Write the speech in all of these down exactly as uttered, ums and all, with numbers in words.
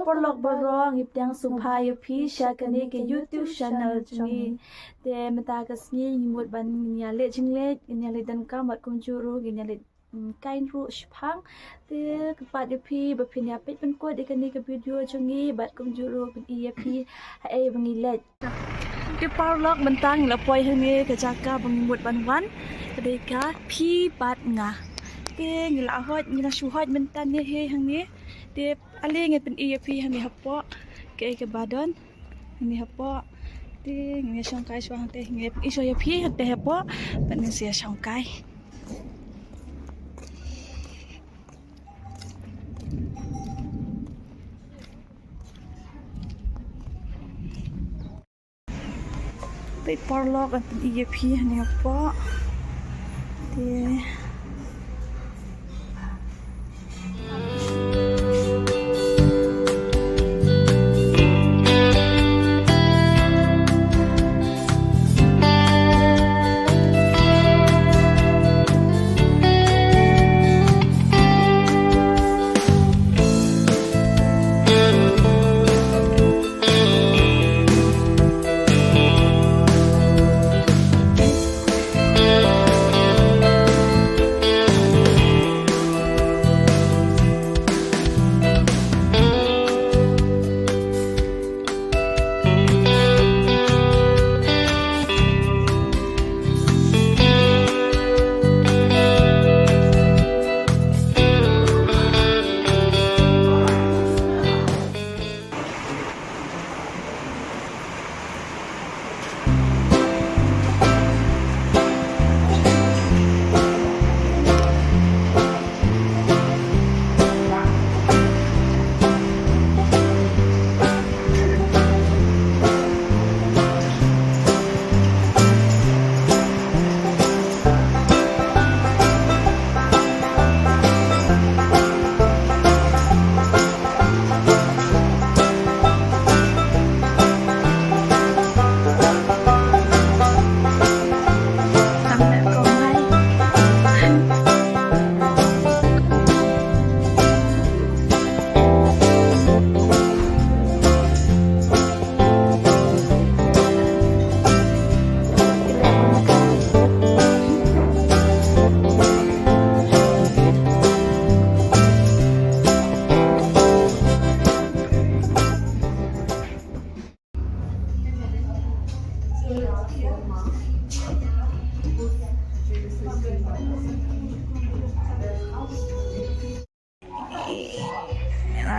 Paralok baroh, ngi pdiang sngewbha ïa phi sha kane ka YouTube channel jong ngi. Te mynta ka sngi ngi mut ban ngin ïa leit jingleit, ngin ïa leit donkam bad kumjuh ruh ngin ïa leit, mm, kai ruh shipang. Te kyrpad ïa phi ba phin ïa peit pynkut ïa kane ka video jong ngi bad kumjuh ruh pyni ïa phi haei ba ngi leit. Te paralok, mynta ngi la poi hangne ka jaka ba ngi mut ban wan. Ka dei ka phi bad nga. Te ngi la hoi, ngi la shu hoi mynta ne hi hangne. Te ale ngi pyni ïa phi hangne hapoh. Kaei kaba don hangne hapoh. Te ngi shongkai shuwa hangte, ngi pyni shuwa ïa phi hangte hapoh. Bad ngi sa ïa shongkai. Peit paralok, ngan pyni ïa phi hangne hapoh. Te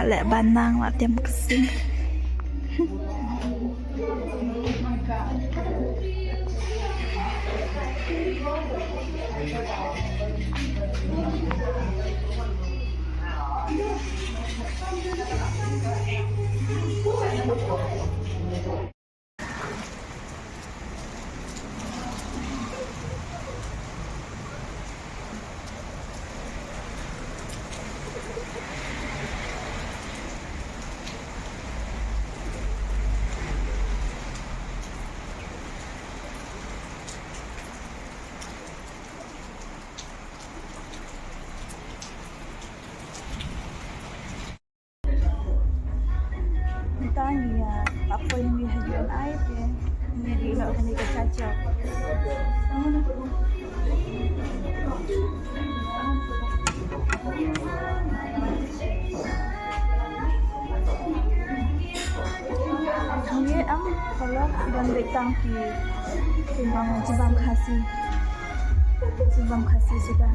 Leh ban nang la tem ksing. Mynta ngi, ah, la poi hangne ha U N I te ngi dei noh kane ka jajak. Ngi am paralok ban dei tang ki, ki bang, ki bang Khasi. Ki bang Khasi suda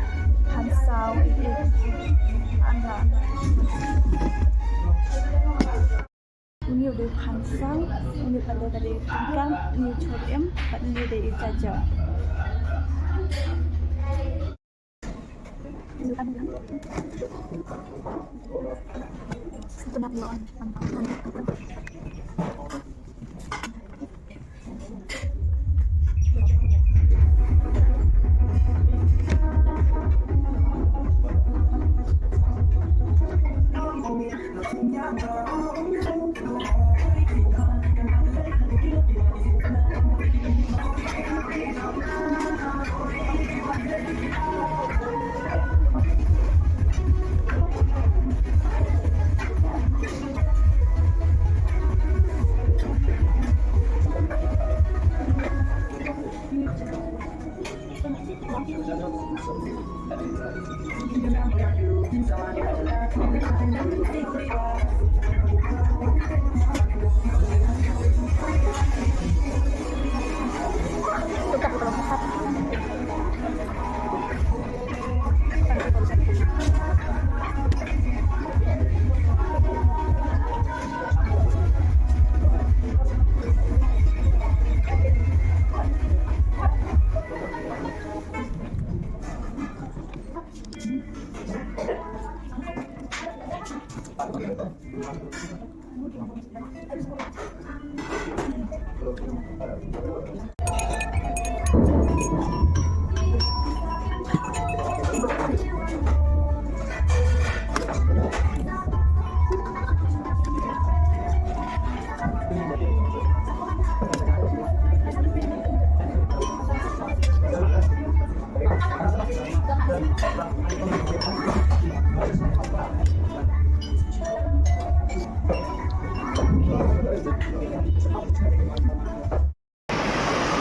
phan saw, eh, eh. Anda, anda. Une u dei phan saw, une pat u dei phan kang, une u chor em, pat une u dei jajak.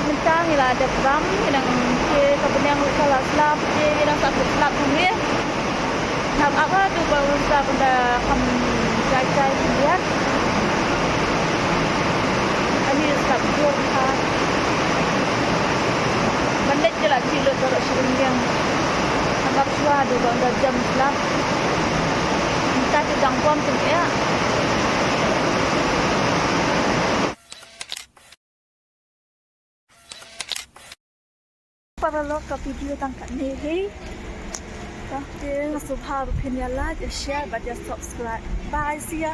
Mynta ngi la dep bam, ngi dang, te ka bneng ka la slap, te ngi dang sa slap kumne. Nap ap ha tu ba un slap ynda kham jai jai kumne. Ani slap jur ha. Ban leit ka la chi lut baroh shi ryngwiang. Nap ap shuwa tu ba ynda jam slap. Mynta te dang bom tu ïa. Paralok, ka video tang katne hi. Te nga sngewbha ba phin ïa like, ïa share bad ïa subscribe. Bye, see ya.